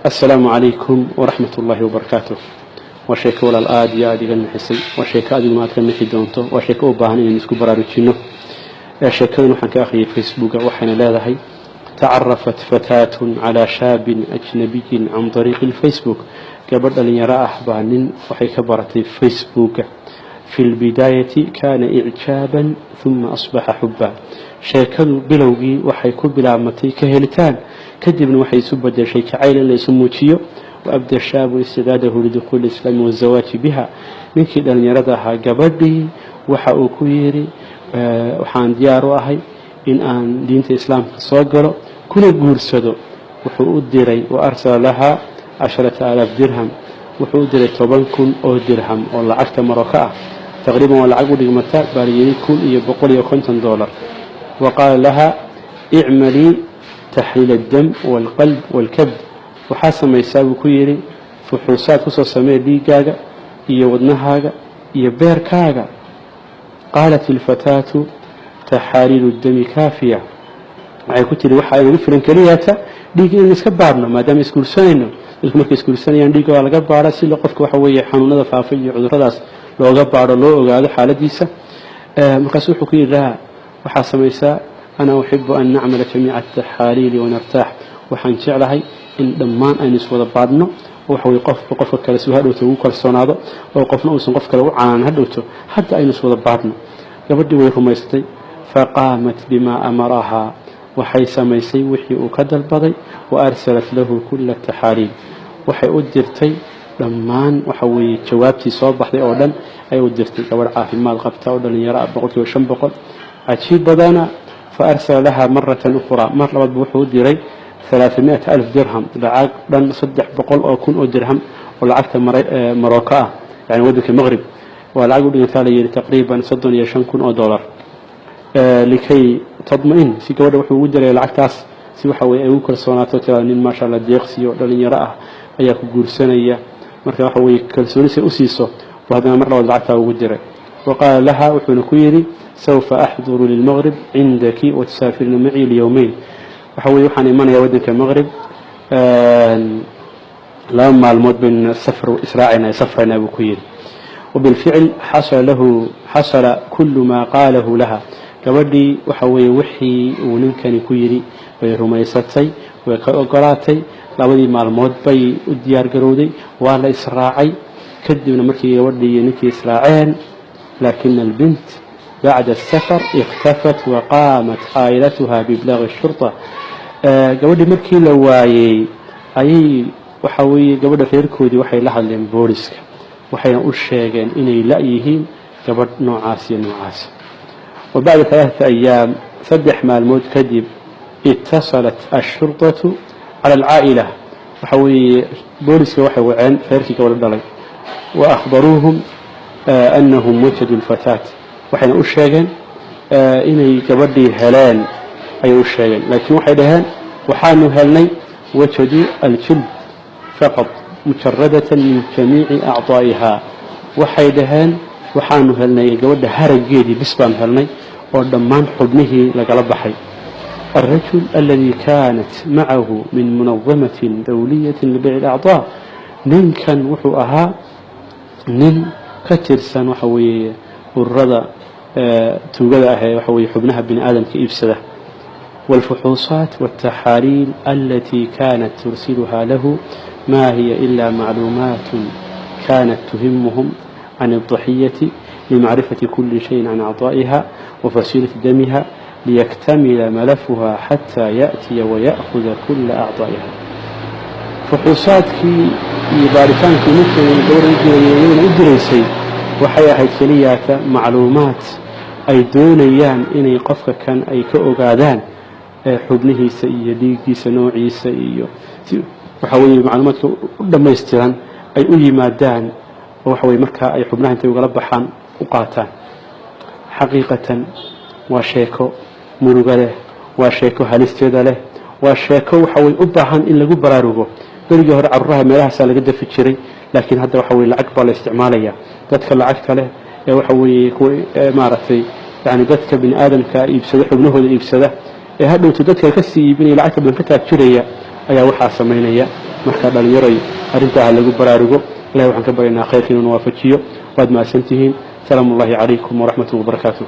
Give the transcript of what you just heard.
Assalaamu calaykum waraxmat ullaahi wabarakaatuh. Waa sheeko, walaal, aada iyo aada iga nixisay. Waa sheeko adiguna aad ka nixi doonto. Waa sheeko u baahan inaynu isku baraarujinno. Sheekadan waxaan ka akhriyay Facebooka, waxayna leedahay: تعرفت فتاة على شاب أجنبي عن طريق الفيسبوك. Gabadh dhalinyaro ah baa nin waxay ka baratay Facebooka. في البداية كان إعجابا ثم أصبح حبا. Sheekadu bilowgii waxay ku bilaabmatay ka helitaan, kadibna waxay isu bedeshay jacayl in la isu muujiyo. وأبدى الشاب استعداده لدخول الإسلام والزواج بها. Ninkii dhalinyarada ahaa gabadhii waxa uu ku yidhi: "Waxaan diyaar u ahay in aan diinta Islaamka soo galo kuna guursado." Wuxuu u diray وأرسل لها 10,000 درهم. Wuxuu u diray 10,000 oo dirham oo lacagta Maroko ah. Taqriiban waa lacag u dhigmata, baa la yidhi, $1,150. وقال لها: اعملي تحليل الدم والقلب والكبد. Waxaa samaysaa, buu ku yidhi, fuxuusaad kusoo samee dhiiggaaga iyo wadnahaaga iyo beerkaaga. قالت الفتاة: تحاليل الدم كافية. Waxay ku tiri: "Waxaa inagu filan keliyaata dhiigga inaynu iska baadhno, maadaama isguursanayno." Dadku markay isguursanayaan dhiigga waa laga baadha, si qofka waxa weeye xanuunada faafa iyo cudurradaas looga baadho, loo ogaado xaaladiisa. Markaasu wuxuu ku yidhi: "لا, waxaa samaysaa, أنا أحب أن نعمل جميع التحاليل ونرتاح." Waxaan jeclahay in dhammaan aynu iswada baadhno, waxa weye qofba qofka kale si hadhowto ugu kalsoonaado oo qofna uusan qof kale u canaan hadhowto. Hadda aynu iswada baadhno. Gabadhii way rumaysatay. فقامت بما أمرها. Waxay samaysay wixii uu ka dalbaday. وأرسلت له كل التحاليل. Waxay u dirtay dhammaan, waxa weeye, jawaabtii soo baxday oo dhan ay u dirtay. Gabadh caafimaad qabta oo dhalinyaro ah, 500%. Cajiib badana. فأرسل لها مرة أخرى. Mar labaad wuxuu u diray 300,000 درهم, lacag dhan 300,000 oo dirham oo lacagta Maroko ah, yani waddanka Maqrib. Waa lacag u dhigantaa, la yidhi, taqriiban 35,000 oo dollar. لكي تطمئن. Si gabadha wuxuu ugu diray lacagtaas si waxa weye ay ugu kalsoonaato, tiraa nin, maasha Allah, deeqsiyo dhalinyaro ah ayaa ku guursanaya. Marka waxa weye kalsooni si u siiso buu haddana mar labaad lacagtaa ugu diray. وقال لها, wuxuuna ku yidhi: سوف أحضر للمغرب عندك وتسافرين معي ليومين. Waxa weye waxaan imanayaa waddanka Maqrib, 2 maalmood baynu safar israacayna, safraynaa, buu ku yidhi. وبالفعل حصل له حصل كل ما قاله لها. Gabadhii waxa weeye wixii uu ninkani ku yidhi bay rumaysatay, way ka ogolaatay. 2dii maalmood bay u diyaar garowday, waa la israacay. Kadibna markii gabadhii iyo ninkii israaceen, لكن البنت بعد السفر اختفت وقامت عائلتها بإبلاغ الشرطة. Gabadhii markii la waayey ayay, waxa weeye, gabadha reerkoodii waxay la hadleen booliska, waxayna u sheegeen inay la-yihiin gabadh noocaas iyo noocaas. وبعد 3 أيام, 3 maalmood kadib, اتصلت الشرطة على العائلة. Waxa weeye booliska waxay waceen reerkii gabadha dhalay. وأخبروهم أنهم وجدوا الفتاة. Waxayna u sheegeen inay gabadhii heleen ayay u sheegeen, laakiin waxay dhaheen: "Waxaanu helnay, وجدوا الجلد فقط مجردة من جميع أعضائها." Waxay dhaheen: "Waxaanu helnay gabadha haraggeedii bis baanu helnay oo dhammaan xubnihii lagala baxay." الرجل الذي كانت معه من منظمة دولية لبيع الأعضاء. Ninkan wuxuu ahaa nin ka tirsan, waxa weeye, ururada tuugada ah ee, waxa weye, xubnaha bini aadamka iibsada. والفحوصات والتحاليل التي كانت ترسلها له ما هي إلا معلومات كانت تهمهم عن الضحية لمعرفة كل شيء عن أعضائها وفصيلة دمها ليكتمل ملفها حتى يأتي ويأخذ كل أعضائها. Fuxuusaadkii iyo baaritaankii ninkii gabadha u dirayay iyaduna u diraysay waxay ahayd keliyaata macluumaad ay doonayaan inay qofka kan ay ka ogaadaan xubnihiisa iyo dhiiggiisa noociisa, iyo si, waxa weeye, macluumaadka u dhammaystiran ay u yimaadaan oo, waxa weye, markaa ay xubnaha intay ugala baxaan u qaataan. Xaqiiqatan waa sheeko muruga leh, waa sheeko halisteeda leh, waa sheeko, waxa weye, u baahan in lagu baraarugo. Berigii hore carruuraha meelahaasaa laga dafi jiray, laakiin hadda, waxa weye, lacag baa la isticmaalaya. Dadka lacagta leh ee, waxa weeye, kuwa maaragtay, yani dadka bini aadamka iibsada, xubnahooda iibsada ee hadhowto dadka ka sii iibinaya, lacagta badan ka taajiraya, ayaa waxaa samaynaya. Marka dhalinyaroy, arrintaa ha lagu baraarugo. Ilahay waxaan ka baryaynaa khayrka inuu waafajiyo. Waad mahadsantihiin. Salaamu ullahi calaykum waraxmatuh wabarakaatuh.